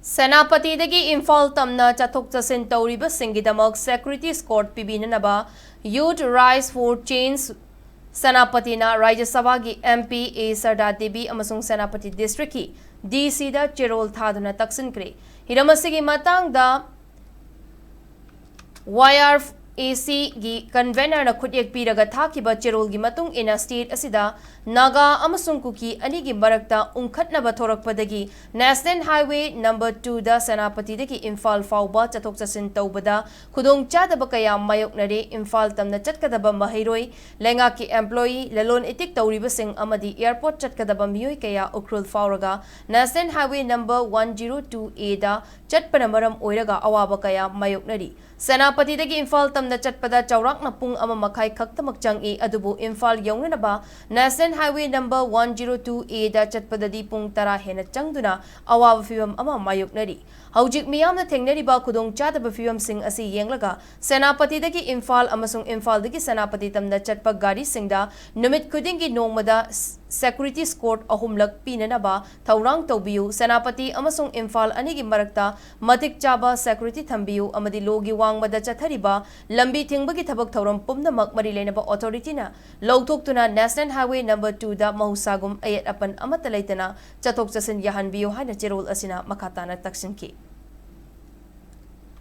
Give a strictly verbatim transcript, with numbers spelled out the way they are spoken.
ꯁꯦꯅꯥꯄꯇꯤꯗꯒꯤ ꯏꯝꯐꯥꯜ ꯇꯝꯅ ꯆꯠꯊꯣꯛ ꯆꯠꯁꯤꯟ ꯇꯧꯔꯤꯕꯁꯤꯡꯒꯤꯗꯃꯛ security escort ꯄꯤꯕꯤꯅꯅꯕ Youth Rise for Change ꯁꯦꯅꯥꯄꯇꯤꯅ ꯔꯥꯖ꯭ꯌ ꯁꯚꯥꯒꯤ M P A ꯁꯔꯗꯥ ꯗꯦꯕꯤ ꯑꯃꯁꯨꯡ ꯁꯦꯅꯥꯄꯇꯤ district ꯀꯤ D C ꯗ ꯆꯦꯔꯣꯜ ꯊꯥꯗꯨꯅ ꯇꯛꯁꯤꯟꯈ꯭ꯔꯦ꯫ ꯍꯤꯔꯝ ꯑꯁꯤꯒꯤ ꯃꯇꯥꯡꯗ Y R A C ꯒꯤ convener ꯅ ꯈꯨꯠꯌꯦꯛ ꯄꯤꯔꯒ ꯊꯥꯈꯤꯕ ꯆꯦꯔꯣꯜꯒꯤ ꯃꯇꯨꯡ ꯏꯟꯅ, state ꯑꯁꯤꯗ ꯅꯥꯒꯥ ꯑꯃꯁꯨꯡ ꯀꯨꯀꯤ ꯑꯅꯤꯒꯤ ꯃꯔꯛꯇ ꯎꯪꯈꯠꯅꯕ ꯊꯣꯔꯛꯄꯗꯒꯤ National Highway number two ꯗ ꯁꯦꯅꯥꯄꯇꯤꯗꯒꯤ ꯏꯝꯐꯥꯜ ꯐꯥꯎꯕ ꯆꯠꯊꯣꯛ ꯆꯠꯁꯤꯟ ꯇꯧꯕꯗ ꯈꯨꯗꯣꯡꯆꯥꯗꯕ ꯀꯌꯥ ꯃꯥꯌꯣꯛꯅꯔꯦ꯫ ꯏꯝꯐꯥꯜ ꯇꯝꯅ ꯆꯠꯀꯗꯕ ꯃꯍꯩꯔꯣꯏ, ꯂꯩꯉꯥꯛꯀꯤ employee, ꯂꯂꯣꯟ ꯏꯇꯤꯛ ꯇꯧꯔꯤꯕꯁꯤꯡ ꯑꯃꯗꯤ airport ꯆꯠꯀꯗꯕ ꯃꯤꯑꯣꯏ ꯀꯌꯥ ꯎꯈ꯭ꯔꯨꯜ ꯐꯥꯎꯔꯒ National Highway number one zero two A ꯗ ꯆꯠꯄꯅ ꯃꯔꯝ ꯑꯣꯏꯔꯒ ꯑꯋꯥꯕ ꯀꯌꯥ ꯃꯥꯌꯣꯛꯅꯔꯤ꯫ ꯁꯦꯅꯥꯄꯇꯤꯗꯒꯤ ꯏꯝꯐꯥꯜ ꯇꯝꯅ ꯆꯠꯄꯗ ꯆꯥꯎꯔꯥꯛꯅ ꯄꯨꯡ ꯑꯃ ꯃꯈꯥꯏ ꯈꯛꯇꯃꯛ ꯆꯪꯏ, ꯑꯗꯨꯕꯨ Imphal ꯌꯧꯅꯅꯕ National Highway number one zero two A ꯗ ꯆꯠꯄꯗꯗꯤ ꯄꯨꯡ ꯇꯔꯥ ꯍꯦꯟꯅ ꯆꯪꯗꯨꯅ ꯑꯋꯥꯕ ꯐꯤꯚꯝ ꯑꯃ ꯃꯥꯌꯣꯛꯅꯔꯤ꯫ ꯍꯧꯖꯤꯛ ꯃꯤꯌꯥꯝꯅ ꯊꯦꯡꯅꯔꯤꯕ ꯈꯨꯗꯣꯡꯆꯥꯗꯕ ꯐꯤꯚꯝꯁꯤꯡ ꯑꯁꯤ ꯌꯦꯡꯂꯒ ꯁꯦꯅꯥꯄꯇꯤꯗꯒꯤ ꯏꯝꯐꯥꯜ ꯑꯃꯁꯨꯡ ꯏꯝꯐꯥꯜꯗꯒꯤ ꯁꯦꯅꯥꯄꯇꯤ ꯇꯝꯅ ꯆꯠꯄ ꯒꯥꯔꯤꯁꯤꯡꯗ ꯅꯨꯃꯤꯠ ꯈꯨꯗꯤꯡꯒꯤ ꯅꯣꯡꯃꯗ security escort ꯑꯍꯨꯝꯂꯛ ꯄꯤꯅꯅꯕ ꯊꯧꯔꯥꯡ ꯇꯧꯕꯤꯌꯨ꯫ ꯁꯦꯅꯥꯄꯇꯤ ꯑꯃꯁꯨꯡ ꯏꯝꯐꯥꯜ ꯑꯅꯤꯒꯤ ꯃꯔꯛꯇ ꯃꯇꯤꯛ ꯆꯥꯕ security ꯊꯝꯕꯤꯌꯨ ꯑꯃꯗꯤ ꯂꯣꯒꯤ ꯋꯥꯡꯃꯗ ꯆꯠꯊꯔꯤꯕ ꯂꯝꯕꯤ ꯊꯤꯡꯕꯒꯤ ꯊꯕꯛ ꯊꯧꯔꯝ ꯄꯨꯝꯅꯃꯛ ꯃꯔꯤ ꯂꯩꯅꯕ authority ꯅ ꯂꯧꯊꯣꯛꯇꯨꯅ National Highway number two ꯗ ꯃꯍꯧꯁꯥꯒꯨꯝ ꯑꯌꯦꯠ ꯑꯄꯟ ꯑꯃꯠꯇ ꯂꯩꯇꯅ ꯆꯠꯊꯣꯛ ꯆꯠꯁꯤꯟ ꯌꯥꯍꯟꯕꯤꯌꯨ ꯍꯥꯏꯅ ꯆꯦꯔꯣꯜ ꯑꯁꯤꯅ ꯃꯈꯥ ꯇꯥꯅ ꯇꯛꯁꯤꯟꯈꯤ꯫